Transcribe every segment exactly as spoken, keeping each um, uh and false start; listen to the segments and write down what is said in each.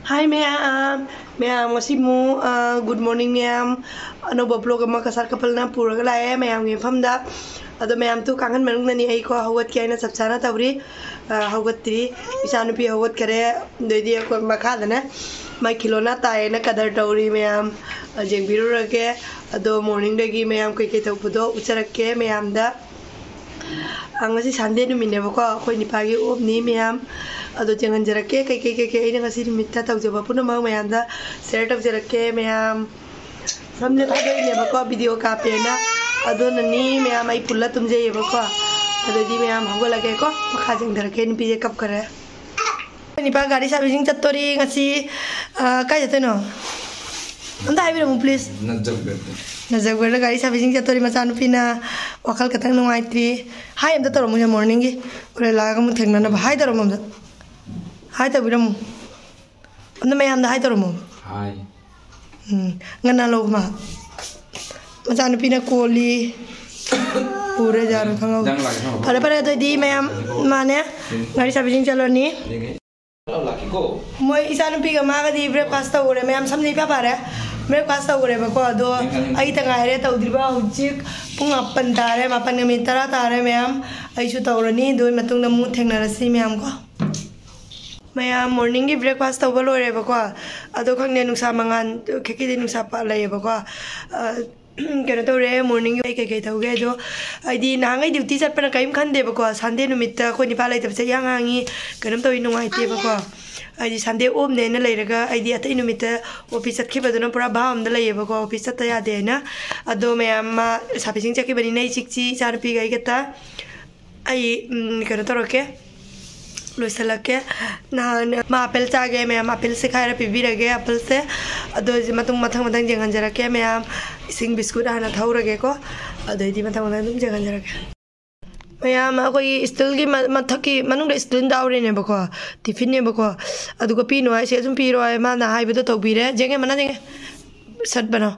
Hi ꯃꯌꯥꯝ, ꯃꯌꯥꯝ ꯉꯁꯤ ꯑꯃꯨꯛ, ꯑ, good morning ꯃꯌꯥꯝ꯫ ꯑꯅꯧꯕ vlog ꯑꯃ ꯀꯁꯥꯔ ꯀꯄꯜꯅ ꯄꯨꯔꯒ ꯂꯥꯛꯑꯦ ꯃꯌꯥꯝꯒꯤ ꯃꯐꯝꯗ꯫ ꯑꯗꯣ ꯃꯌꯥꯝ ꯇꯨ ꯀꯥꯡꯈꯟ ꯃꯅꯨꯡꯗꯅꯤ ꯑꯩꯀꯣ ꯍꯧꯒꯠꯀꯦ ꯍꯥꯏꯅ ꯆꯞ ꯆꯥꯅ ꯇꯧꯔꯤ꯫ ꯑ, ꯍꯧꯒꯠꯇ꯭ꯔꯤ꯫ ꯏꯆꯥꯅꯨꯄꯤ ꯍꯧꯒꯠꯈꯔꯦ꯫ ꯑꯗꯩꯗꯤ ꯑꯩꯈꯣꯏ ꯃꯈꯥꯗꯅꯦ ꯃꯥꯏ ꯈꯤꯂꯣꯅꯥ ꯇꯥꯏꯌꯦꯅ ꯀꯗꯔ ꯇꯧꯔꯤ ꯃꯌꯥꯝ꯫ ꯑ, ꯌꯦꯡꯕꯤꯔꯨꯔꯒꯦ꯫ ꯑꯗꯣ morningꯗꯒꯤ ꯃꯌꯥꯝ ꯀꯩꯀꯩ ꯇꯧꯕꯗꯣ ꯎꯠꯆꯔꯛꯀꯦ ꯃꯌꯥꯝꯗ꯫ ꯑ, ꯉꯁꯤ Sunday ꯅꯨꯃꯤꯠꯅꯦꯕꯀꯣ, ꯑꯩꯈꯣꯏ ꯅꯤꯄꯥꯒꯤ offꯅꯤ ꯃꯌꯥꯝ꯫ ꯑꯗꯣ ꯌꯦꯡꯍꯟꯖꯔꯛꯀꯦ ꯀꯩꯀꯩ ꯀꯩꯀꯩ ꯑꯩꯅ ꯉꯁꯤ ꯅꯨꯃꯤꯠꯇ ꯇꯧꯖꯕ ꯄꯨꯝꯅꯃꯛ ꯃꯌꯥꯝꯗ share ꯇꯧꯖꯔꯛꯀꯦ ꯃꯌꯥꯝ꯫ ꯁꯝꯁꯦ ꯊꯥꯗꯣꯛꯏꯅꯦꯕꯀꯣ, video ꯀꯥꯞꯄꯦꯅ꯫ ꯑꯗꯨꯅꯅꯤ ꯃꯌꯥꯝ, ꯑꯩ ꯄꯨꯜꯂ ꯇꯨꯝꯖꯩꯌꯦꯕꯀꯣ꯫ ꯑꯗꯨꯗꯤ ꯃꯌꯥꯝ ꯍꯧꯒꯠꯂꯒꯦꯀꯣ, ꯃꯈꯥ ꯆꯦꯡꯊꯔꯛꯀꯦ꯫ ꯅꯨꯄꯤꯁꯦ ꯀꯞꯈꯔꯦ꯫ ꯑꯩꯈꯣꯏ ꯅꯤꯄꯥ ꯒꯥꯔꯤ servicing ꯆꯠꯇꯣꯔꯤ ꯉꯁꯤ꯫ ꯑ, ꯀꯥꯏ ꯆꯠꯇꯣꯏꯅꯣ? ꯑꯝꯇ ꯍꯥꯏꯕꯤꯔꯝꯃꯨ please꯫ ꯅꯖꯕꯒꯔꯗ꯫ ꯅꯖꯕꯒꯔꯗ ꯒꯥꯔꯤ servicing ꯆꯠꯇꯣꯔꯤ ꯃꯆꯥꯅꯨꯄꯤꯅ꯫ ꯋꯥꯈꯜ ꯈꯇꯪ ꯅꯨꯡꯉꯥꯏꯇ꯭ꯔꯤ꯫ Hi ꯑꯝꯇ ꯇꯧꯔꯝꯃꯨꯁꯦ morningꯒꯤ꯫ ꯍꯣꯔꯦꯟ ꯂꯥꯛꯑꯒ ꯑꯃꯨꯛ ꯊꯦꯡꯅꯅꯕ꯫ Hi ꯇꯧꯔꯝꯃꯨ ꯑꯝꯇ꯫ Hi ꯇꯧꯕꯤꯔꯝꯃꯨ꯫ ꯑꯝꯇ ꯃꯌꯥꯝꯗ hi ꯇꯧꯔꯝꯃꯣ꯫ Hi꯫ ꯎꯝ, ꯉꯟꯅ ꯂꯧꯕ ꯃꯥ꯫ ꯃꯆꯥꯅꯨꯄꯤꯅ ꯀꯣꯜꯂꯤ꯫ ꯄꯨꯔꯦ ꯖꯥꯔꯣ ꯈꯪꯍꯧꯗꯦ꯫ ꯅꯪ ꯂꯥꯛꯑꯦ ꯈꯪꯍꯧꯗꯦ꯫ ꯐꯔꯦ, ꯐꯔꯦ, ꯑꯗꯨꯑꯣꯏꯗꯤ ꯃꯌꯥꯝ ꯃꯥꯅꯦ꯫ ꯎꯝ꯫ ꯒꯥꯔꯤ servicing ꯆꯠꯂꯅꯤ꯫ ꯌꯦꯡꯒꯦ꯫ ꯂꯥꯛꯀꯦꯀꯣ꯫ ꯃꯣꯏ ꯏꯆꯥꯅꯨꯄꯤꯒ ꯃꯥꯒꯗꯤ breakfast ꯇꯧꯈ꯭ꯔꯦ ꯃꯌꯥꯝ, ꯁꯝꯅ ꯏꯐ ꯐꯔꯦ꯫ Breakfast ꯇꯧꯈ꯭ꯔꯦꯕꯀꯣ, ꯑꯗꯣ ꯌꯦꯡꯒꯦ, ꯌꯦꯡꯒꯦ꯫ ꯑꯩꯇ ꯉꯥꯏꯔꯦ ꯇꯧꯗ꯭ꯔꯤꯕ꯫ ꯍꯧꯖꯤꯛ ꯄꯨꯡ ꯃꯥꯄꯟ ꯇꯥꯔꯦ, ꯃꯥꯄꯟꯒ minute ꯇꯔꯥ ꯇꯥꯔꯦ ꯃꯌꯥꯝ꯫ ꯑꯩꯁꯨ ꯇꯧꯔꯅꯤ, ꯑꯗꯨꯒꯤ ꯃꯇꯨꯡꯗ ꯑꯃꯨꯛ ꯊꯦꯡꯅꯔꯁꯤ ꯃꯌꯥꯝ ꯀꯣ꯫ ꯃꯌꯥꯝ morningꯒꯤ breakfast ꯇꯧꯕ ꯂꯣꯏꯔꯦꯕꯀꯣ꯫ ꯑꯗꯣ ꯈꯪꯗꯦ, ꯅꯨꯡꯁꯥ ꯃꯉꯥꯜ ꯈꯤꯛꯀꯤꯗꯤ ꯅꯨꯡꯁꯥ ꯄꯥ-, ꯂꯩꯌꯦꯕꯀꯣ꯫ ꯑ, ꯀꯩꯅꯣ ꯇꯧꯔꯦ, morningꯒꯤ ꯑꯩ ꯀꯩꯀꯩ ꯇꯧꯒꯦ ꯑꯗꯣ, ꯍꯥꯏꯗꯤ ꯅꯍꯥꯟꯈꯩ duty ꯆꯠꯄꯅ ꯀꯔꯤꯝ ꯈꯟꯗꯦꯕꯀꯣ, Sunday ꯅꯨꯃꯤꯠꯇ ꯑꯩꯈꯣꯏ ꯅꯤꯄꯥ ꯂꯩꯇꯕꯁꯦ ꯏꯍꯥꯡ ꯍꯥꯡꯉꯤ, ꯀꯩꯅꯣꯝ ꯇꯧꯋꯤ, ꯅꯨꯡꯉꯥꯏꯇꯦꯕꯀꯣ꯫ ꯍꯥꯏꯗꯤ Sunday offꯅꯦꯅ ꯂꯩꯔꯒ ꯑꯩꯗꯤ ꯑꯇꯩ ꯅꯨꯃꯤꯠꯇ office ꯆꯠꯈꯤꯕꯗꯨꯅ ꯄꯨꯔꯥ ꯚꯥꯞ ꯑꯝꯗ ꯂꯩꯌꯦꯕꯀꯣ, office ꯆꯠꯇ ꯌꯥꯗꯦ ꯍꯥꯏꯅ꯫ ꯑꯗꯣ ꯃꯌꯥꯝ ꯃꯥ servicing ꯆꯠꯈꯤꯕꯅꯤꯅ ꯑꯩ ꯆꯤꯛ ꯆꯤ ꯏꯆꯥꯅꯨꯄꯤꯒ ꯑꯩꯒꯇ꯫ ꯑꯩ, ꯎꯝ, ꯀꯩꯅꯣ ꯇꯧꯔꯛꯀꯦ, ꯂꯣꯏꯁꯤꯜꯂꯛꯀꯦ꯫ ꯅꯍꯥꯟ ꯃꯥ apple ꯆꯥꯒꯦ ꯃꯌꯥꯝ, apple ꯁꯦ ꯈꯥꯏꯔ ꯄꯤꯕꯤꯔꯒꯦ, apple ꯁꯦ꯫ ꯑꯗꯣ ꯍꯧꯖꯤꯛ ꯃꯇꯨꯡ ꯃꯊꯪ ꯃꯊꯪ ꯌꯦꯡꯍꯟꯖꯔꯛꯀꯦ ꯃꯌꯥꯝ꯫ ꯏꯁꯤꯡ biscuit ꯍꯥꯟꯅ ꯊꯧꯔꯒꯦꯀꯣ, ꯑꯗꯩꯗꯤ ꯃꯊꯪ ꯃꯊꯪ ꯑꯗꯨꯝ ꯌꯦꯡꯍꯟꯖꯔꯛꯀꯦ꯫ ꯃꯌꯥꯝ ꯑꯩꯈꯣꯏꯒꯤ steelꯒꯤ ꯃ-, ꯃꯊꯛꯀꯤ ꯃꯅꯨꯡꯗ steel ꯌꯥꯎꯔꯤꯅꯦꯕꯀꯣ, tiffinꯅꯦꯕꯀꯣ꯫ ꯑꯗꯨꯒ ꯄꯤꯅꯨ ꯍꯥꯏꯁꯦ ꯑꯗꯨꯝ ꯄꯤꯔꯣ ꯍꯥꯏ, ꯃꯥꯅ ꯍꯥꯏꯕꯗꯣ ꯇꯧꯕꯤꯔꯦ꯫ ꯌꯦꯡꯉꯦ ꯃꯅꯥ ꯌꯦꯡꯉꯦ꯫ ꯁꯠ ꯕꯅꯥꯎ꯫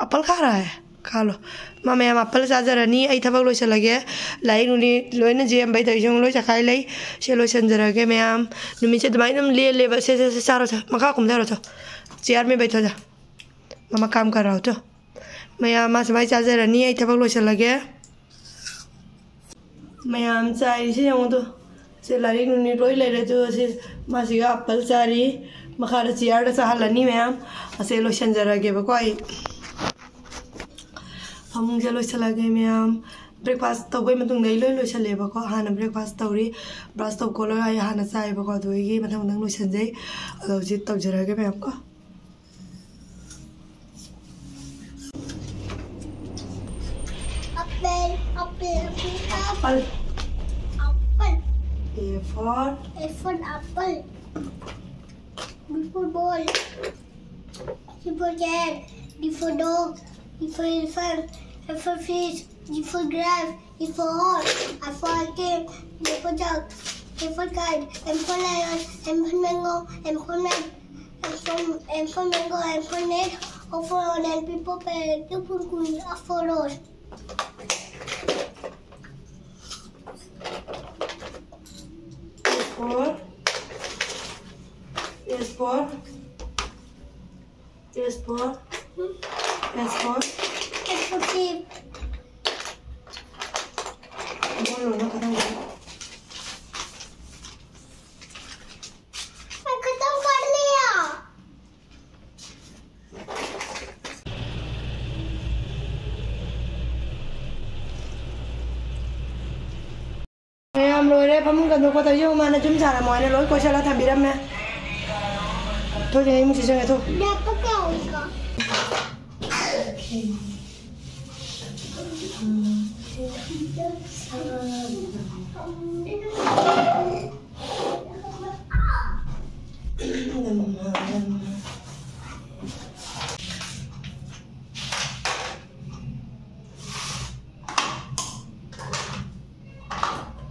Apple ꯈꯥ ꯔꯍꯥ ꯍꯥꯏ꯫ ꯈꯥꯜꯂꯣ꯫ ꯃꯥ ꯃꯌꯥꯝ ꯑꯦꯄꯜ ꯆꯥꯖꯔꯅꯤ꯫ ꯑꯩ ꯊꯕꯛ ꯂꯣꯏꯁꯤꯜꯂꯒꯦ꯫ ꯂꯥꯏꯔꯤꯛ ꯅꯨꯡꯗꯤ ꯂꯣꯏꯅ ꯖꯦꯝꯕꯩ ꯇꯧꯔꯤꯁꯦ ꯑꯃꯨꯛ ꯂꯣꯏ ꯆꯈꯥꯏ ꯂꯩ꯫ ꯁꯦ ꯂꯣꯏꯁꯤꯟꯖꯔꯒꯦ ꯃꯌꯥꯝ꯫ ꯅꯨꯃꯤꯠꯁꯦ ꯑꯗꯨꯃꯥꯏꯅ ꯑꯗꯨꯝ ꯂꯦꯜꯂꯦꯕ꯫ ꯁꯦ, ꯁꯦ, ꯁꯦ, ꯆꯥꯔꯣ, ꯆꯥ-, ꯃꯈꯥ ꯀꯨꯝꯊꯔꯣ, ꯆꯣ꯫ ꯆꯤꯌꯥꯔ ꯃꯦ ꯕꯩꯊꯣ, ꯆꯣ꯫ ꯃꯃꯥ ꯀꯥꯝ ꯀꯔꯥꯎ, ꯆꯣ꯫ ꯃꯌꯥꯝ ꯃꯥ ꯁꯨꯃꯥꯏꯅ ꯆꯥꯖꯔꯅꯤ꯫ ꯑꯩ ꯊꯕꯛ ꯂꯣꯏꯁꯤꯜꯂꯒꯦ꯫ ꯃꯌꯥꯝ ꯆꯥꯏꯔꯤꯁꯦ ꯌꯦꯡꯉꯨꯗꯣ꯫ ꯁꯦ ꯂꯥꯏꯔꯤꯛ ꯅꯨꯡꯅꯤꯛ ꯂꯣꯏ ꯂꯩꯔꯦ꯫ ꯑꯗꯨ ꯁꯤ ꯃꯥꯁꯤꯒ ꯑꯦꯄꯜ ꯆꯥꯔꯤ꯫ ꯃꯈꯥꯗ ꯆꯤꯌꯥꯔꯗ ꯆꯥꯍꯜꯂꯅꯤ ꯃꯌꯥꯝ꯫ ꯑꯁꯦ ꯂꯣꯏꯁꯤꯟꯖꯔꯒꯦꯕꯀꯣ ꯑꯩ꯫ ꯐꯃꯨꯡꯁꯦ ꯂꯣꯏꯁꯤꯜꯂꯒꯦ ꯃꯌꯥꯝ꯫ ꯕ꯭ꯔꯦꯛꯐꯥꯁ ꯇꯧꯕꯩ ꯃꯇꯨꯡꯗ ꯑꯩ ꯂꯣꯏ ꯂꯣꯏꯁꯤꯜꯂꯦꯕꯀꯣ꯫ ꯍꯥꯟꯅ ꯕ꯭ꯔꯦꯛꯐꯥꯁ ꯇꯧꯔꯤ꯫ ꯕ꯭ꯔꯁ ꯇꯧ ꯈꯣꯠꯂꯒ ꯑꯩ ꯍꯥꯟꯅ ꯆꯥꯏꯌꯦꯕꯀꯣ꯫ ꯑꯗꯨ ꯑꯩꯒꯤ ꯃꯊꯪ ꯃꯊꯪ ꯂꯣꯏꯁꯤꯟꯖꯩ꯫ ꯑꯗꯣ ꯍꯧꯖꯤꯛ ꯇꯧꯖꯔꯒꯦ ꯃꯌꯥꯝ ꯀꯣ꯫ Apple, apple, apple, apple. Apple. A for? A for apple. B for ball. C for cat. D for dog. E for elephant. F for fish. G for giraffe. E for horse. I for ice cream. G for dog. K for kite. M for lion. N for mango. M for man. M for, M for mango. N for net. O for orange. P for parrot. Q for queen. R for rose. S for, S for, S for, S for. S for sheep. बोलो ना, खत्म करो। मैं खत्म कर लिया। ꯃꯌꯥꯝ ꯂꯣꯏꯔꯦ꯫ ꯐꯃꯨꯡ ꯀꯟꯗꯣꯛꯄ ꯇꯧꯔꯤꯁꯦ ꯌꯦꯡꯉꯨ꯫ ꯃꯥꯅ ꯌꯨꯝ ꯁꯥꯔꯝꯃꯣ ꯍꯥꯏꯅ ꯂꯣꯏ ꯀꯣꯏꯁꯜꯂ ꯊꯝꯕꯤꯔꯝꯃꯦ꯫ ꯊꯣꯏꯗꯤꯅ ꯏꯃꯨꯡꯁꯤ ꯆꯪꯉꯦ ꯊꯣ꯫ ꯌꯥꯄ ꯀꯥꯎꯏꯀꯣ꯫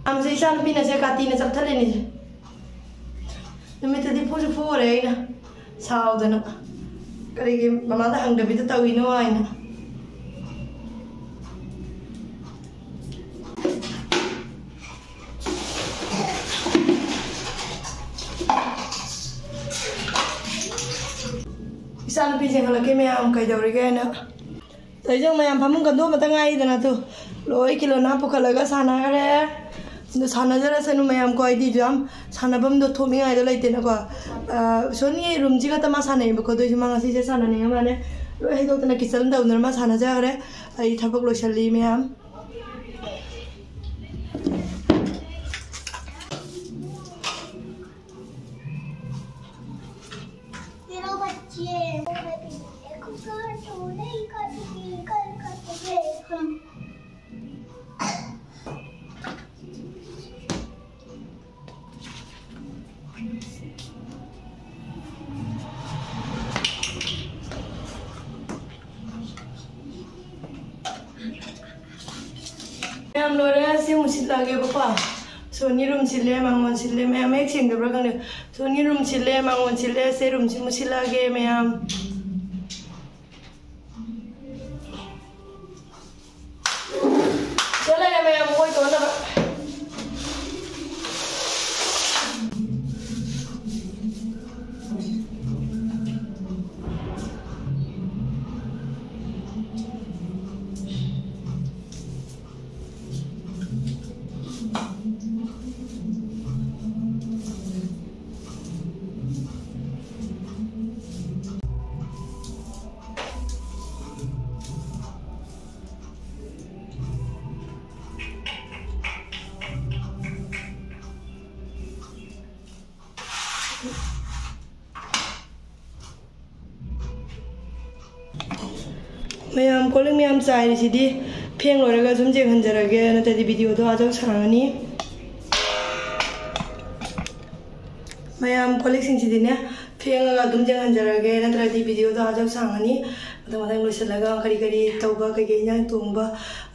ꯌꯥꯝꯁꯦ ꯏꯆꯥꯅꯨꯄꯤꯅꯁꯦ ꯀꯥꯇꯤꯅ ꯆꯞꯊꯠꯂꯤꯅꯦ꯫ ꯅꯨꯃꯤꯠꯇꯨꯗꯤ ꯐꯨꯁꯨ ꯐꯨꯔꯦ ꯑꯩꯅ ꯁꯥꯎꯗꯅ꯫ ꯀꯔꯤꯒꯤ ꯃꯃꯥꯗ ꯍꯪꯗꯕꯤꯗ ꯇꯧꯏꯅꯣ ꯍꯥꯏꯅ꯫ ꯏꯆꯥꯅꯨꯄꯤ ꯌꯦꯡꯍꯜꯂꯛꯀꯦ ꯃꯌꯥꯝ ꯀꯩꯗꯧꯔꯤꯒꯦ ꯍꯥꯏꯅ꯫ ꯇꯧꯏꯁꯦ ꯃꯌꯥꯝ, ꯐꯃꯨꯡ ꯀꯟꯗꯣꯛ ꯑꯃꯇ ꯉꯥꯏꯗꯅ ꯇꯨ꯫ ꯂꯣꯏ ꯀꯤꯂꯣꯅ ꯄꯨꯈꯠꯂꯒ ꯁꯥꯟꯅꯈ꯭ꯔꯦ꯫ ꯑꯗꯨ ꯁꯥꯟꯅꯖꯔꯁꯅꯨ ꯃꯌꯥꯝ ꯀꯣ, ꯑꯩꯗꯤ ꯌꯥꯝ ꯁꯥꯟꯅꯐꯝꯗꯣ ꯊꯣꯛꯅꯤꯡꯉꯥꯏꯗꯣ ꯂꯩꯇꯦꯅꯀꯣ꯫ ꯑ, ꯁꯣꯟꯒꯤ ꯔꯨꯝꯁꯤ ꯈꯛꯇ ꯃꯥ ꯁꯥꯟꯅꯩꯌꯦꯕꯀꯣ, ꯑꯗꯨꯏꯁꯨ ꯃꯥ ꯉꯁꯤꯁꯦ ꯁꯥꯟꯅꯅꯤꯡꯉ ꯃꯥꯜꯂꯦ꯫ ꯂꯣꯏ ꯍꯩꯗꯣꯛꯇꯅ ꯀꯤꯆꯟ ꯇꯧꯗꯅ ꯃꯥ ꯁꯥꯟꯅꯖꯈ꯭ꯔꯦ꯫ ꯑꯩ ꯊꯕꯛ ꯂꯣꯏꯁꯜꯂꯤ ꯃꯌꯥꯝ꯫ ꯃꯌꯥꯝ ꯂꯣꯏꯔꯦ, ꯁꯤ ꯑꯃꯨꯛ ꯁꯤꯠꯂꯛꯑꯒꯦꯕꯀꯣ꯫ ꯁꯣꯅꯤ ꯔꯨꯝ ꯁꯤꯜꯂꯦ, ꯃꯥꯡꯒꯣꯟ ꯁꯤꯜꯂꯦ, ꯃꯌꯥꯝ ꯃꯌꯦꯛ ꯁꯦꯡꯗꯕ꯭ꯔꯥ ꯈꯪꯗꯦ꯫ ꯁꯣꯅꯤ ꯔꯨꯝ ꯁꯤꯜꯂꯦ, ꯃꯥꯡꯒꯣꯟ ꯁꯤꯜꯂꯦ, ꯁꯤ ꯔꯨꯝꯁꯤ ꯑꯃꯨꯛ ꯁꯤꯜꯂꯛꯑꯒꯦ ꯃꯌꯥꯝ꯫ ꯁꯤꯗ ꯂꯩꯔꯦ ꯃꯌꯥꯝ, ꯃꯣꯏ ꯇꯣꯟꯅꯕ꯫ ꯃꯌꯥꯝ, ꯀꯣꯜ ꯂꯤꯛ ꯃꯌꯥꯝ ꯆꯥꯏꯔꯤꯁꯤꯗꯤ ꯐꯦꯡ ꯂꯣꯏꯔꯒ ꯁꯨꯝ ꯌꯦꯡꯍꯟꯖꯔꯒꯦ, ꯅꯠꯇ꯭ꯔꯗꯤ ꯚꯤꯗꯤꯑꯣꯗꯣ ꯑꯥ ꯌꯧ ꯁꯥꯡꯉꯅꯤ꯫ ꯃꯌꯥꯝ, ꯀꯣꯜ ꯂꯤꯛꯁꯤꯡꯁꯤꯗꯤꯅꯦ ꯐꯦꯡꯉꯒ ꯑꯗꯨꯝ ꯌꯦꯡꯍꯟꯖꯔꯒꯦ, ꯅꯠꯇ꯭ꯔꯗꯤ ꯚꯤꯗꯤꯑꯣꯗꯣ ꯑꯥ ꯌꯧ ꯁꯥꯡꯉꯅꯤ꯫ ꯃꯊꯪ ꯃꯊꯪ ꯂꯣꯏꯁꯤꯜꯂꯒ ꯀꯔꯤ ꯀꯔꯤ ꯇꯧꯕ, ꯀꯩꯀꯩ ꯏꯟꯖꯥꯡ ꯊꯣꯡꯕ,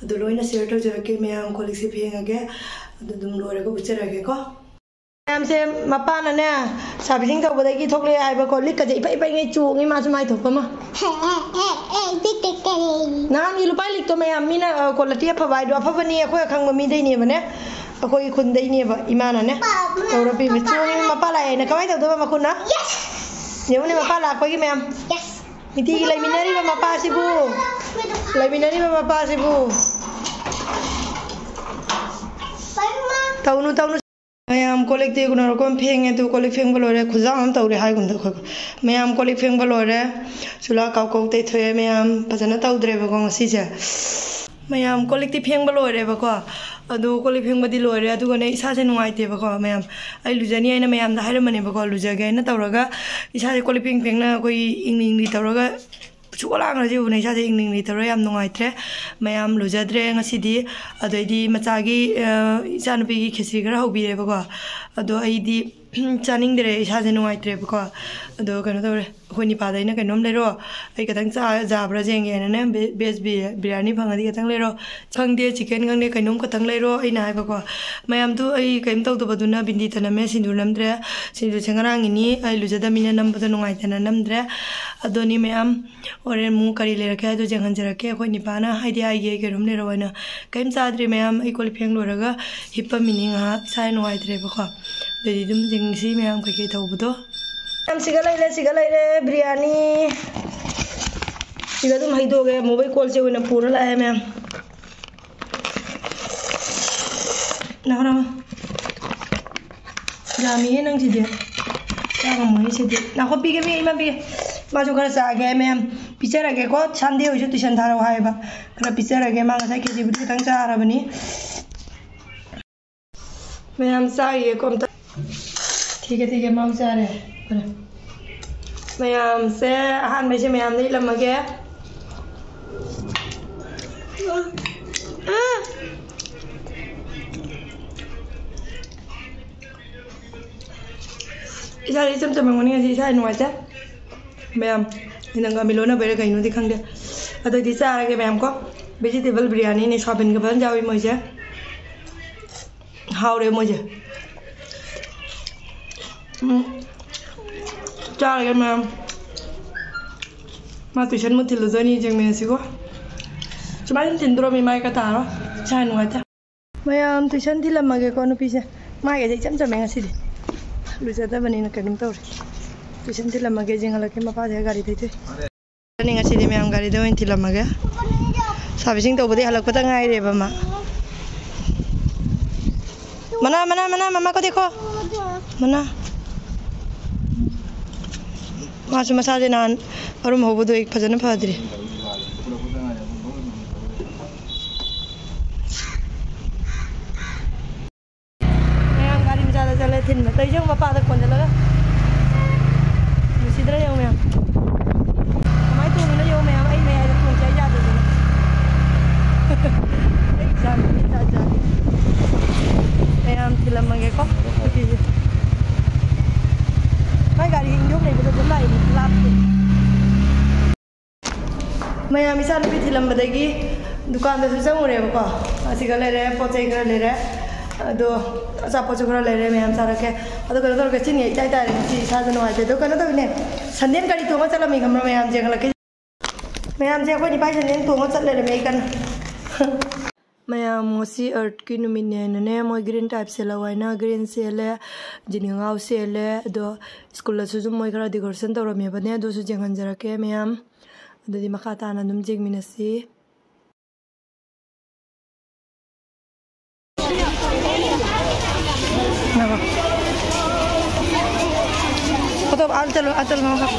ꯑꯗꯨ ꯂꯣꯏꯅ ꯁꯤꯌꯔ ꯇꯧꯖꯔꯛꯀꯦ꯫ ꯃꯌꯥꯝ, ꯀꯣꯜ ꯂꯤꯛꯁꯦ ꯐꯦꯡꯉꯒꯦ, ꯑꯗꯨ ꯑꯗꯨꯝ ꯂꯣꯏꯔꯒ ꯎꯠꯆꯔꯛꯑꯒꯦꯀꯣ꯫ ꯃꯌꯥꯝꯁꯦ ꯃꯄꯥꯅꯅꯦ ꯁꯥꯔꯚꯤꯁꯤꯡ ꯇꯧꯕꯗꯒꯤ ꯊꯣꯛꯂꯛꯑꯦ ꯍꯥꯏꯕꯀꯣ, ꯂꯤꯛꯀꯁꯦ ꯏꯄꯩ ꯏꯄꯩꯉꯩ ꯆꯣꯡꯉꯤ, ꯃꯥꯁꯨ ꯃꯥꯏ ꯊꯣꯛꯄ ꯑꯃ꯫ ꯅꯍꯥꯟꯒꯤ ꯂꯨꯄꯥ ꯂꯤꯛꯇꯣ ꯃꯌꯥꯝ ꯃꯤꯅ, ꯑ, ꯀ꯭ꯋꯥꯂꯤꯇꯤ ꯑꯐꯕ ꯍꯥꯏꯗꯣ ꯑꯐꯕꯅꯤ, ꯑꯩꯈꯣꯏ ꯑꯈꯪꯕ ꯃꯤꯗꯩꯅꯦꯕꯅꯦ, ꯑꯩꯈꯣꯏꯒꯤ ꯈꯨꯟꯗꯩꯅꯦꯕ ꯏꯃꯥꯅꯅꯦ ꯇꯧꯔ ꯄꯤꯕ꯫ ꯆꯣꯡꯉꯤ, ꯃꯄꯥ ꯂꯥꯛꯑꯦꯅ ꯀꯃꯥꯏꯅ ꯇꯧꯗꯣꯏꯕ ꯃꯈꯨꯠꯅ? ꯌꯦꯡꯉꯨꯅꯦ, ꯃꯄꯥ ꯂꯥꯛꯄꯒꯤ ꯃꯌꯥꯝ꯫ ꯅꯨꯡꯇꯤꯒꯤ ꯂꯩꯃꯤꯟꯅꯔꯤꯕ ꯃꯄꯥꯁꯤꯕꯨ, ꯂꯩꯃꯤꯟꯅꯔꯤꯕ ꯃꯄꯥꯁꯤꯕꯨ꯫ ꯇꯧꯅꯨ, ꯇꯧꯅꯨ꯫ ꯃꯌꯥꯝ, ꯀꯣꯜ ꯂꯤꯛꯇꯤ ꯎꯅꯔꯛꯄ ꯑꯃ ꯐꯦꯡꯉꯦ, ꯑꯗꯨ ꯀꯣꯜ ꯂꯤꯛ ꯐꯦꯡꯕ ꯂꯣꯏꯔꯦ, ꯈꯨꯖꯥꯎ ꯑꯃ ꯇꯧꯔꯦ ꯍꯥꯏꯒꯨꯝꯗ ꯑꯩꯈꯣꯏ꯫ ꯃꯌꯥꯝ, ꯀꯣꯜ ꯂꯤꯛ ꯐꯦꯡꯕ ꯂꯣꯏꯔꯦ, ꯆꯨꯂꯥ ꯀꯥꯎ ꯀꯧ ꯇꯩꯊꯣꯛꯑꯦ꯫ ꯃꯌꯥꯝ, ꯐꯖꯅ ꯇꯧꯗ꯭ꯔꯦꯕꯀꯣ ꯉꯁꯤꯁꯦ꯫ ꯃꯌꯥꯝ, ꯀꯣꯜ ꯂꯤꯛꯇꯤ ꯐꯦꯡꯕ ꯂꯣꯏꯔꯦꯕꯀꯣ, ꯑꯗꯨ ꯀꯣꯜ ꯂꯤꯛ ꯐꯦꯡꯕꯗꯤ ꯂꯣꯏꯔꯦ, ꯑꯗꯨꯒꯅꯦ ꯏꯁꯥꯁꯦ ꯅꯨꯡꯉꯥꯏꯇꯦꯕꯀꯣ ꯃꯌꯥꯝ꯫ ꯑꯩ ꯂꯨꯖꯅꯤ ꯍꯥꯏꯅ ꯃꯌꯥꯝꯗ ꯍꯥꯏꯔꯝꯕꯅꯦꯕꯀꯣ, ꯂꯨꯖꯒꯦ ꯍꯥꯏꯅ ꯇꯧꯔꯒ ꯏꯁꯥꯁꯦ ꯀꯣꯜ ꯂꯤꯛ ꯐꯦꯡ ꯐꯦꯡꯅ ꯑꯩꯈꯣꯏ ꯏꯪꯂꯤ ꯏꯪꯂꯤ ꯇꯧꯔꯒ ꯁꯨꯛꯂꯥꯡꯈ꯭ꯔꯁꯦ ꯎꯕꯅ ꯏꯁꯥꯁꯦ ꯏꯪꯂꯤ ꯏꯪꯂꯤ ꯇꯧꯔꯒ ꯌꯥꯝ ꯅꯨꯡꯉꯥꯏꯇ꯭ꯔꯦ꯫ ꯃꯌꯥꯝ, ꯂꯨꯖꯗ꯭ꯔꯦ ꯉꯁꯤꯗꯤ꯫ ꯑꯗꯩꯗꯤ ꯃꯆꯥꯒꯤ, ꯑ, ꯏꯆꯥꯅꯨꯄꯤꯒꯤ ꯈꯦꯆ꯭ꯔꯤ ꯈꯔ ꯍꯧꯕꯤꯔꯦꯕꯀꯣ, ꯑꯗꯣ ꯑꯩꯗꯤ ꯆꯥꯅꯤꯡꯗ꯭ꯔꯦ, ꯏꯁꯥꯁꯦ ꯅꯨꯡꯉꯥꯏꯇ꯭ꯔꯦꯕꯀꯣ꯫ ꯑꯗꯣ ꯀꯩꯅꯣ ꯇꯧꯔꯦ, ꯑꯩꯈꯣꯏ ꯅꯤꯄꯥꯗ ꯑꯩꯅ ꯀꯩꯅꯣꯝ ꯂꯩꯔꯣ, ꯑꯩ ꯈꯤꯇꯪ ꯆꯥ-, ꯌꯥꯕ꯭ꯔꯥ ꯌꯦꯡꯒꯦꯅꯅꯦ, ꯕꯦ-, ꯚꯦꯖ ꯕꯤ-, ꯕꯤꯔꯌꯥꯅꯤ ꯐꯪꯉꯗꯤ ꯈꯤꯇꯪ ꯂꯩꯔꯣ꯫ ꯈꯪꯗꯦ, ꯆꯤꯛꯀꯟ ꯈꯪꯗꯦ, ꯀꯩꯅꯣꯝ ꯈꯛꯇꯪ ꯂꯩꯔꯣ ꯑꯩꯅ ꯍꯥꯏꯕꯀꯣ꯫ ꯃꯌꯥꯝꯗꯨ ꯑꯩ ꯀꯩꯝ ꯇꯧꯗꯕꯗꯨꯅ ꯕꯤꯟꯗꯤꯇ ꯅꯝꯃꯦ, ꯁꯤꯡꯖꯨ ꯅꯝꯗ꯭ꯔꯦ꯫ ꯁꯤꯡꯖꯨꯁꯦ ꯉꯔꯥꯡꯒꯤꯅꯤ, ꯑꯩ ꯂꯨꯖꯗꯕꯅꯤꯅ ꯅꯝꯕꯗꯣ ꯅꯨꯡꯉꯥꯏꯇꯅ ꯅꯝꯗ꯭ꯔꯦ꯫ ꯑꯗꯨꯅꯤ ꯃꯌꯥꯝ, ꯍꯣꯔꯦꯟ ꯑꯃꯨꯛ ꯀꯔꯤ ꯂꯩꯔꯛꯀꯦ ꯍꯥꯏꯗꯣ ꯌꯦꯡꯍꯟꯖꯔꯛꯀꯦ꯫ ꯑꯩꯈꯣꯏ ꯅꯤꯄꯥꯅ ꯍꯥꯏꯗꯤ ꯍꯥꯏꯒꯦ, ꯑꯩ ꯀꯩꯅꯣꯝ ꯂꯩꯔꯛꯑꯣ ꯍꯥꯏꯅ꯫ ꯀꯩꯝ ꯆꯥꯗ꯭ꯔꯤ ꯃꯌꯥꯝ, ꯑꯩ ꯀꯣꯜ ꯂꯤꯛ ꯐꯦꯡ ꯂꯣꯏꯔꯒ ꯍꯤꯞꯄꯝꯃꯤꯅꯤ ꯉꯥꯏꯍꯥꯛ, ꯏꯁꯥ ꯅꯨꯡꯉꯥꯏꯇ꯭ꯔꯦꯕꯀꯣ꯫ ꯑꯗꯩꯗꯤ ꯑꯗꯨꯝ ꯌꯦꯡꯁꯤ ꯃꯌꯥꯝ ꯀꯩꯀꯩ ꯇꯧꯕꯗꯣ꯫ ꯃꯌꯥꯝ, ꯁꯤꯒ ꯂꯩꯔꯦ, ꯁꯤꯒ ꯂꯩꯔꯦ ꯕꯤꯔꯌꯥꯅꯤ꯫ ꯁꯤꯒ ꯑꯗꯨꯝ ꯍꯩꯗꯣꯛꯑꯒꯦ, ꯑꯃꯨꯕꯩ ꯀꯣꯜꯁꯦ ꯑꯣꯏꯅ ꯄꯨꯔ ꯂꯥꯛꯑꯦ ꯃꯌꯥꯝ꯫ ꯅꯍꯣ, ꯅꯍꯣ꯫ ꯌꯥꯝꯃꯤꯍꯦ ꯅꯪꯁꯤꯗꯤ꯫ ꯆꯥ ꯉꯝꯃꯣꯏꯍꯦ ꯁꯤꯗꯤ꯫ ꯅꯥꯈꯣ ꯄꯤꯒꯦ, ꯄꯤꯒꯦ, ꯏꯃꯥ ꯄꯤꯒꯦ꯫ ꯃꯥꯁꯨ ꯈꯔ ꯆꯥꯒꯦ ꯃꯌꯥꯝ꯫ ꯄꯤꯖꯔꯒꯦꯀꯣ꯫ ꯁꯟꯗꯦ ꯑꯣꯏꯁꯨ ꯇꯨꯏꯁꯟ ꯊꯥꯔꯛꯑꯣ ꯍꯥꯏꯌꯦꯕ꯫ ꯈꯔ ꯄꯤꯖꯔꯒꯦ꯫ ꯃꯥ ꯉꯁꯥꯏ ꯀꯦꯖꯤꯕꯨꯗꯤ ꯈꯤꯇꯪ ꯆꯥꯔꯕꯅꯤ꯫ ꯃꯌꯥꯝ ꯆꯥꯈꯤꯒꯦꯀꯣ ꯑꯝꯇ꯫ ꯊꯤꯒꯦ, ꯊꯤꯒꯦ, ꯃꯥ ꯆꯥꯔꯦ꯫ ꯐꯔꯦ꯫ ꯃꯌꯥꯝꯁꯦ, ꯑꯍꯥꯟꯕꯩꯁꯦ ꯃꯌꯥꯝꯗ ꯏꯜꯂꯝꯃꯒꯦ꯫ ꯏꯁꯥꯁꯦ ꯏꯆꯝ ꯆꯝꯃꯝꯒꯅꯤ ꯉꯁꯤ, ꯏꯁꯥ ꯅꯨꯡꯉꯥꯏꯇꯦ꯫ ꯃꯌꯥꯝ, ꯅꯪꯒ ꯃꯤꯂꯣꯟꯅꯕꯩꯔꯥ ꯀꯩꯅꯣꯗꯤ ꯈꯪꯗꯦ꯫ ꯑꯗꯨꯗꯤ ꯆꯥꯔꯒꯦ ꯃꯌꯥꯝ ꯀꯣ꯫ ꯚꯦꯖꯤꯇꯦꯕꯜ ꯕꯤꯔꯌꯥꯅꯤꯅꯦ, ꯁꯣꯌꯥꯕꯤꯟꯒ ꯐꯖꯅ ꯌꯥꯎꯏ ꯃꯣꯏꯁꯦ꯫ ꯍꯥꯎꯔꯦ ꯃꯣꯏꯁꯦ꯫ ꯎꯝ꯫ ꯆꯥꯔꯒꯦ ꯃꯌꯥꯝ꯫ ꯃꯥ ꯇꯨꯏꯁꯟ ꯃꯨꯛ ꯊꯤꯜꯂꯨꯗꯣꯏꯅꯤ, ꯌꯦꯡꯃꯤꯟꯅꯁꯤꯀꯣ꯫ ꯁꯨꯃꯥꯏꯅ ꯁꯨꯝ ꯊꯤꯟꯗꯣꯔꯝꯃꯤ ꯃꯥꯏ ꯈꯔ ꯇꯥꯔꯣ꯫ ꯏꯁꯥ ꯅꯨꯡꯉꯥꯏꯇꯦ꯫ ꯃꯌꯥꯝ ꯇꯨꯏꯁꯟ ꯊꯤꯜꯂꯝꯃꯒꯦꯀꯣ ꯅꯨꯄꯤꯁꯦ꯫ ꯃꯥꯏꯒꯁꯦ ꯏꯆꯝ ꯆꯝꯃꯦ ꯉꯁꯤꯗꯤ꯫ ꯂꯨꯖꯗꯕꯅꯤꯅ ꯀꯩꯅꯣꯝ ꯇꯧꯔꯦ꯫ ꯇꯨꯏꯁꯟ ꯊꯤꯜꯂꯝꯃꯒꯦ, ꯌꯦꯡꯍꯜꯂꯛꯀꯦ ꯃꯄꯥꯁꯦ ꯒꯥꯔꯤ ꯊꯩꯊꯣꯛꯏ꯫ ꯉꯁꯤꯗꯤ ꯃꯌꯥꯝ ꯒꯥꯔꯤꯗ ꯑꯣꯏꯅ ꯊꯤꯜꯂꯝꯃꯒꯦ꯫ ꯁꯥꯔꯚꯤꯁꯤꯡ ꯇꯧꯕꯗꯤ ꯍꯜꯂꯛꯄꯗ ꯉꯥꯏꯔꯦꯕ ꯃꯥ꯫ ꯃꯅꯥ, ꯃꯅꯥ, ꯃꯅꯥ, ꯃꯃꯥ ꯀꯣ ꯗꯦꯈꯣ꯫ ꯃꯅꯥ꯫ ꯃꯥꯁꯨ ꯃꯁꯥꯁꯦ ꯅꯍꯥꯟ ꯑꯔꯨꯝ ꯍꯧꯕꯗꯣ ꯑꯩ ꯐꯖꯅ ꯐꯗ꯭ꯔꯤ꯫ ꯃꯌꯥꯝ ꯒꯥꯔꯤ ꯃꯆꯥꯗ ꯆꯠꯂꯦ ꯊꯤꯟꯕ꯫ ꯇꯧꯔꯤꯁꯦ ꯌꯦꯡꯉꯨ ꯃꯄꯥꯗ ꯀꯣꯟꯁꯤꯜꯂꯒ꯫ ꯅꯨꯡꯁꯤꯗ꯭ꯔꯥ ꯌꯦꯡꯉꯨ ꯃꯌꯥꯝ꯫ ꯀꯃꯥꯏꯅ ꯇꯣꯡꯉꯤꯅꯣ ꯌꯦꯡꯉꯨ ꯃꯌꯥꯝ꯫ ꯑꯩ ꯃꯌꯥꯏꯗ ꯇꯣꯡꯁꯦ ꯍꯥꯏ ꯌꯥꯗꯗꯅ꯫ ꯑꯩ ꯏꯆꯥꯅꯨꯄꯤ ꯖꯥꯠ ꯖꯥꯠꯅꯤ꯫ ꯃꯌꯥꯝ ꯊꯤꯜꯂꯝꯃꯒꯦꯀꯣ ꯅꯨꯄꯤꯁꯦ꯫ ꯃꯥꯏ ꯒꯥꯔꯤ ꯏꯟꯗꯣꯛ ꯂꯩꯕꯗꯣ ꯑꯗꯨꯝ ꯂꯥꯛꯏꯅꯤ, ꯂꯥꯞꯇꯦ꯫ ꯃꯌꯥꯝ ꯏꯆꯥꯅꯨꯄꯤ ꯊꯤꯜꯂꯝꯕꯗꯒꯤ ꯗꯨꯀꯥꯟꯗꯁꯨ ꯆꯪꯉꯨꯔꯦꯕꯀꯣ꯫ ꯑꯁꯤꯒ ꯂꯩꯔꯦ, ꯄꯣꯠ ꯆꯩ ꯈꯔ ꯂꯩꯔꯦ, ꯑꯗꯣ ꯑꯆꯥꯄꯣꯠꯁꯨ ꯈꯔ ꯂꯩꯔꯦ, ꯃꯌꯥꯝ ꯆꯥꯔꯛꯀꯦ꯫ ꯑꯗꯣ ꯀꯩꯅꯣ ꯇꯧꯔꯒꯦ, ꯆꯤꯟꯒ ꯏꯇꯥꯏ ꯇꯥꯏꯔꯦ ꯉꯁꯤ, ꯏꯁꯥꯁꯨ ꯅꯨꯡꯉꯥꯏꯇꯦ꯫ ꯑꯗꯣ ꯀꯩꯅꯣ ꯇꯧꯋꯤꯅꯦ, ꯁꯟꯗꯦꯟ ꯒꯥꯔꯤ ꯇꯣꯡꯉ ꯆꯠꯂꯝꯃꯤ ꯈꯪꯕ꯭ꯔꯥ? ꯃꯌꯥꯝ ꯌꯦꯡꯈꯠꯂꯛꯀꯦ꯫ ꯃꯌꯥꯝꯁꯦ ꯑꯩꯈꯣꯏ ꯅꯤꯄꯥꯏ ꯁꯟꯗꯦꯟ ꯇꯣꯡꯉ ꯆꯠ ꯂꯩꯔꯝꯃꯦ ꯑꯩ ꯀꯟꯅ꯫ ꯃꯌꯥꯝ ꯉꯁꯤ ꯑꯔꯠꯀꯤ ꯅꯨꯃꯤꯠꯅꯦ ꯍꯥꯏꯅꯅꯦ, ꯃꯣꯏ ꯒ꯭ꯔꯤꯟ ꯇꯥꯏꯞ ꯁꯦꯠꯂꯧ ꯍꯥꯏꯅ ꯒ꯭ꯔꯤꯟ ꯁꯦꯠꯂꯦ, ꯖꯤꯟ ꯈꯣꯡꯒ꯭ꯔꯥꯎ ꯁꯦꯠꯂꯦ꯫ ꯑꯗꯣ ꯁ꯭ꯀꯨꯜꯗꯁꯨ ꯑꯗꯨꯝ ꯃꯣꯏ ꯈꯔ ꯗꯦꯀꯣꯔꯦꯁꯟ ꯇꯧꯔꯝꯃꯦꯕꯅꯦ, ꯑꯗꯨꯁꯨ ꯌꯦꯡꯍꯟꯖꯔꯛꯀꯦ ꯃꯌꯥꯝ꯫ ꯑꯗꯨꯗꯤ ꯃꯈꯥ ꯇꯥꯅ ꯑꯗꯨꯝ ꯌꯦꯡꯃꯤꯟꯅꯁꯤ꯫ ꯉꯥꯏꯈꯣ꯫ ꯐꯣꯇꯣ ꯑꯥ ꯆꯠꯂꯣ, ꯑꯥ ꯆꯠꯂꯣ, ꯉꯥꯏꯈꯣ꯫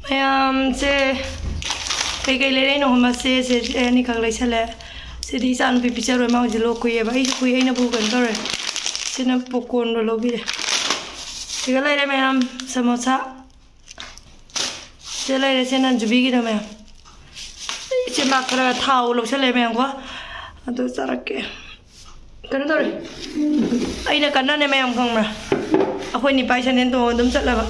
ꯃꯌꯥꯝꯁꯦ ꯀꯩꯀꯩ ꯂꯩꯔꯛꯏꯅꯣ ꯈꯪꯕ꯭ꯔꯥ? ꯁꯦ, ꯁꯦ, ꯁꯦ ꯑꯅꯤꯈꯛ ꯂꯩꯁꯜꯂꯦ꯫ ꯁꯤꯗꯤ ꯏꯆꯥꯅꯨꯄꯤ ꯄꯤꯖꯔꯣꯏ, ꯃꯥ ꯍꯧꯖꯤꯛ ꯂꯣꯛ ꯈꯨꯏꯌꯦꯕ꯫ ꯑꯩꯁꯨ ꯈꯨꯏ, ꯑꯩꯅꯕꯨ ꯀꯩꯅꯣ ꯇꯧꯔꯦ꯫ ꯁꯤꯅ ꯄꯣꯞꯀꯣꯔꯟꯗꯣ ꯂꯧꯕꯤꯔꯦ꯫ ꯁꯤꯒ ꯂꯩꯔꯦ ꯃꯌꯥꯝ, ꯁꯃꯣꯁꯥ꯫ ꯁꯤꯗ ꯂꯩꯔꯦ, ꯁꯤꯅ ꯖꯨꯕꯤꯒꯤꯗꯣ ꯃꯌꯥꯝ꯫ ꯑꯩ ꯆꯥꯛ ꯈꯔ ꯊꯥꯎ ꯂꯧꯁꯜꯂꯦ ꯃꯌꯥꯝꯀꯣ꯫ ꯑꯗꯨ ꯆꯥꯔꯛꯀꯦ꯫ ꯀꯩꯅꯣ ꯇꯧꯔꯦ꯫ ꯑꯩꯅ ꯀꯟꯅꯅꯦ ꯃꯌꯥꯝ, ꯈꯪꯕ꯭ꯔꯥ? ꯑꯩꯈꯣꯏ ꯅꯤꯄꯥꯏ ꯁꯟꯗꯦꯟ ꯇꯣꯡꯉ ꯑꯗꯨꯝ ꯆꯠꯂꯕ꯫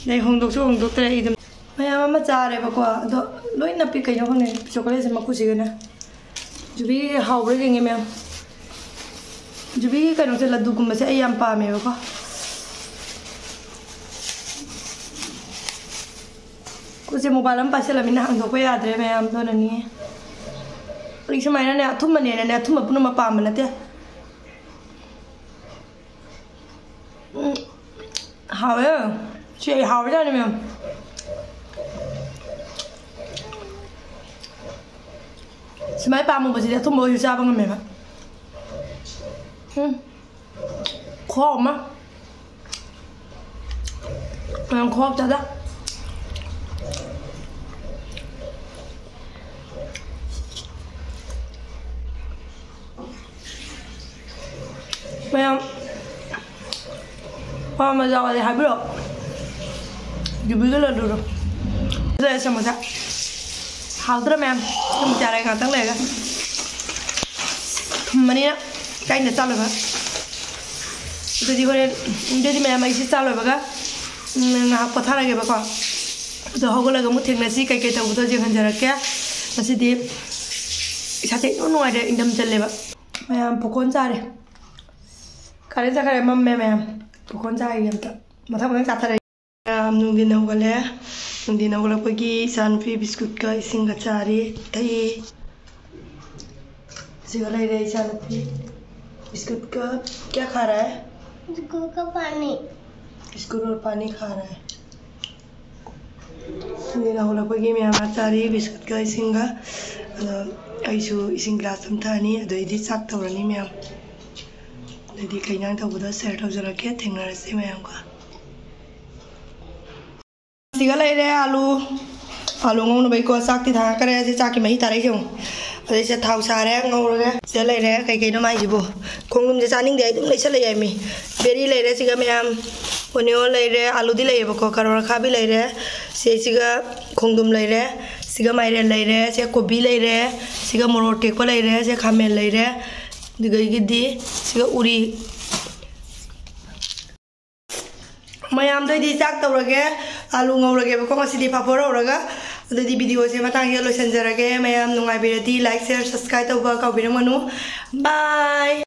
ꯑꯗꯩ ꯍꯣꯡꯗꯣꯛꯁꯨ ꯍꯣꯡꯗꯣꯛꯇ꯭ꯔꯦ ꯑꯩ ꯑꯗꯨꯝ꯫ ꯃꯌꯥꯝ ꯑꯃ ꯆꯥꯔꯦꯕꯀꯣ꯫ ꯑꯗꯣ ꯂꯣꯏ ꯅꯞꯄꯤ ꯀꯩꯅꯣ ꯈꯪꯗꯦ꯫ ꯆꯣꯀꯣꯂꯦꯠꯁꯦ ꯃꯀꯨꯁꯤꯒꯅꯦ꯫ ꯖꯨꯕꯤ ꯍꯥꯎꯕ꯭ꯔꯥ ꯌꯦꯡꯒꯦ ꯃꯌꯥꯝ꯫ ꯖꯨꯕꯤꯒꯤ ꯀꯩꯅꯣꯁꯦ, ꯂꯗꯨꯒꯨꯝꯕꯁꯦ ꯑꯩ ꯌꯥꯝ ꯄꯥꯝꯃꯦꯕꯀꯣ꯫ ꯈꯨꯠꯁꯦ ꯃꯣꯕꯥꯏꯜ ꯑꯃ ꯄꯥꯏꯁꯜꯂꯃꯤꯅ ꯍꯥꯡꯗꯣꯛꯄ ꯌꯥꯗ꯭ꯔꯦ ꯃꯌꯥꯝ, ꯑꯗꯨꯅꯅꯤ꯫ ꯑꯩ ꯁꯨꯃꯥꯏꯅꯅꯦ, ꯑꯊꯨꯝꯕꯅꯦꯅꯅꯦ, ꯑꯊꯨꯝꯕ ꯄꯨꯝꯅꯃꯛ ꯄꯥꯝꯕ ꯅꯠꯇꯦ꯫ ꯎꯝ, ꯍꯥꯎꯋꯦ꯫ ꯁꯤ ꯑꯩ ꯍꯥꯎꯔꯖꯥꯠꯅꯤ ꯃꯌꯥꯝ꯫ ꯁꯨꯃꯥꯏꯅ ꯄꯥꯝꯃꯨꯕꯁꯤꯗꯤ ꯑꯊꯨꯝꯕ ꯑꯣꯏꯁꯨ ꯆꯥꯕ ꯉꯝꯃꯦꯕ꯫ ꯎꯝ꯫ ꯈꯨꯍꯥꯎ ꯑꯃ꯫ ꯌꯥꯝ ꯈꯨꯍꯥꯎ ꯆꯥꯗ꯫ ꯃꯌꯥꯝ ꯄꯥꯝꯕ ꯌꯥꯎꯔꯗꯤ ꯍꯥꯏꯕꯤꯔꯛꯑꯣ꯫ ꯌꯨꯕꯤꯒ ꯂꯗꯨꯗꯣ꯫ ꯐꯖꯔꯦ ꯁꯃꯣꯁꯥ꯫ ꯍꯥꯎꯗ꯭ꯔꯥ ꯃꯌꯥꯝ? ꯑꯗꯨꯝ ꯆꯥꯔꯦ ꯉꯥꯛꯇꯪ ꯂꯩꯔꯒ꯫ ꯊꯨꯝꯕꯅꯤꯅ ꯀꯥꯏꯅ ꯆꯥꯂꯣꯏꯕ꯫ ꯑꯗꯨꯗꯤ ꯍꯣꯔꯦꯟ, ꯑꯗꯨꯗꯤ ꯃꯌꯥꯝ ꯑꯩꯁꯤ ꯆꯥ ꯂꯣꯏꯕꯒ, ꯎꯝ, ꯉꯥꯏꯍꯥꯛ ꯄꯣꯊꯥꯔꯒꯦꯕꯀꯣ꯫ ꯑꯗꯣ ꯍꯧꯒꯠꯂꯒ ꯑꯃꯨꯛ ꯊꯦꯡꯅꯁꯤ, ꯀꯩꯀꯩ ꯇꯧꯕꯗꯣ ꯌꯦꯡꯍꯟꯖꯔꯛꯀꯦ꯫ ꯉꯁꯤꯗꯤ ꯏꯁꯥꯁꯦ ꯏꯅꯨꯡ ꯅꯨꯡꯉꯥꯏꯔꯦ, ꯏꯪꯊꯝ ꯆꯜꯂꯦꯕ꯫ ꯃꯌꯥꯝ ꯄꯣꯀꯣꯟ ꯆꯥꯔꯦ꯫ ꯀꯥꯂꯦꯟ ꯆꯠꯈ꯭ꯔꯦ, ꯃꯝꯃꯦ ꯃꯌꯥꯝ꯫ ꯄꯣꯀꯣꯟ ꯆꯥꯔꯦ ꯑꯝꯇ꯫ ꯃꯊꯪ ꯃꯊꯪ ꯆꯥꯊꯔꯛꯑꯦ꯫ ꯃꯌꯥꯝ ꯅꯨꯡꯊꯤꯟ ꯍꯧꯒꯠꯂꯦ꯫ ꯅꯨꯡꯊꯤꯟ ꯍꯧꯒꯠꯂꯛꯄꯒꯤ ꯏꯆꯥꯅꯨꯄꯤ ꯕꯤꯁꯀꯨꯠꯀ ꯏꯁꯤꯡꯒ ꯆꯥꯔꯤ, ꯊꯛꯏ꯫ ꯁꯤꯒ ꯂꯩꯔꯦ ꯏꯆꯥꯅꯨꯄꯤ꯫ ꯕꯤꯁꯀꯨꯠꯀ ꯀꯌꯥ ꯈꯥ ꯔꯍꯥ ꯍꯥꯏ? ꯕꯤꯁꯀꯨꯠꯀ ꯄꯥꯅꯤ꯫ ꯕꯤꯁꯀꯨꯠ ꯑꯣꯔ ꯄꯥꯅꯤ ꯈꯥ ꯔꯍꯥ ꯍꯥꯏ꯫ ꯅꯨꯡꯊꯤꯟ ꯍꯧꯒꯠꯂꯛꯄꯒꯤ ꯃꯌꯥꯝ ꯆꯥꯔꯤ ꯕꯤꯁꯀꯨꯠꯀ ꯏꯁꯤꯡꯒ꯫ ꯑꯗꯣ ꯑꯩꯁꯨ ꯏꯁꯤꯡ ꯒ꯭ꯂꯥꯁ ꯑꯃ ꯊꯛꯑꯅꯤ, ꯑꯗꯩꯗꯤ ꯆꯥꯛ ꯇꯧꯔꯅꯤ ꯃꯌꯥꯝ꯫ ꯑꯗꯩꯗꯤ ꯀꯩ ꯏꯟꯖꯥꯡ ꯇꯧꯕꯗꯣ ꯁꯤꯌꯔ ꯇꯧꯖꯔꯛꯀꯦ꯫ ꯊꯦꯡꯅꯔꯁꯤ ꯃꯌꯥꯝꯒ꯫ ꯁꯤꯒ ꯂꯩꯔꯦ ꯑꯥꯂꯨ꯫ ꯑꯥꯂꯨ ꯉꯧꯅꯕꯩꯀꯣ ꯆꯥꯛꯇꯤ ꯊꯥꯡꯒꯠꯈ꯭ꯔꯦ꯫ ꯁꯤ ꯆꯥꯛꯀꯤ ꯃꯍꯤ ꯇꯥꯔꯛꯏꯁꯦ ꯌꯦꯡꯉꯨ꯫ ꯑꯗꯩ ꯁꯤꯗ ꯊꯥꯎ ꯁꯥꯔꯦ, ꯉꯧꯔꯒꯦ꯫ ꯁꯤꯗ ꯂꯩꯔꯦ ꯀꯩ ꯀꯩꯅꯣ ꯃꯥꯏꯁꯤꯕꯨ꯫ ꯈꯣꯡꯗ꯭ꯔꯨꯝꯁꯦ ꯆꯥꯅꯤꯡꯗꯦ, ꯑꯩ ꯑꯗꯨꯝ ꯂꯩꯁꯜꯂꯛꯑꯦ ꯃꯤ꯫ ꯕꯦꯔꯤ ꯂꯩꯔꯦ ꯁꯤꯒ ꯃꯌꯥꯝ꯫ ꯑꯣꯅꯤꯌꯣꯟ ꯂꯩꯔꯦ, ꯑꯥꯂꯨꯗꯤ ꯂꯩꯌꯦꯕꯀꯣ, ꯀꯔꯣꯔ ꯑꯈꯥꯕꯤ ꯂꯩꯔꯦ꯫ ꯁꯤꯁꯤꯒ ꯈꯣꯡꯗ꯭ꯔꯨꯝ ꯂꯩꯔꯦ꯫ ꯁꯤꯒ ꯃꯥꯏꯔꯦꯟ ꯂꯩꯔꯦ, ꯁꯤꯒ ꯀꯣꯕꯤ ꯂꯩꯔꯦ, ꯁꯤꯒ ꯃꯣꯔꯣꯛ ꯇꯦꯛꯄ ꯂꯩꯔꯦ, ꯁꯤꯒ ꯈꯥꯃꯦꯟ ꯂꯩꯔꯦ, ꯑꯗꯨꯗꯒꯤꯗꯤ ꯁꯤꯒ ꯎꯔꯤ꯫ ꯃꯌꯥꯝꯗꯣ ꯑꯩꯗꯤ ꯆꯥꯛ ꯇꯧꯔꯒꯦ, ꯑꯥꯂꯨ ꯉꯧꯔꯒꯦꯕꯀꯣ ꯉꯁꯤꯗꯤ ꯄꯥꯐꯣꯔ ꯍꯧꯔꯒ꯫ ꯑꯗꯨꯗꯤ videoꯁꯦ ꯃꯇꯥꯡꯁꯤꯗ ꯂꯣꯏꯁꯤꯟꯖꯔꯒꯦ꯫ ꯃꯌꯥꯝ ꯅꯨꯡꯉꯥꯏꯕꯤꯔꯗꯤ like, share, subscribe ꯇꯧꯕ ꯀꯥꯎꯕꯤꯔꯝꯒꯅꯨ꯫ Bye꯫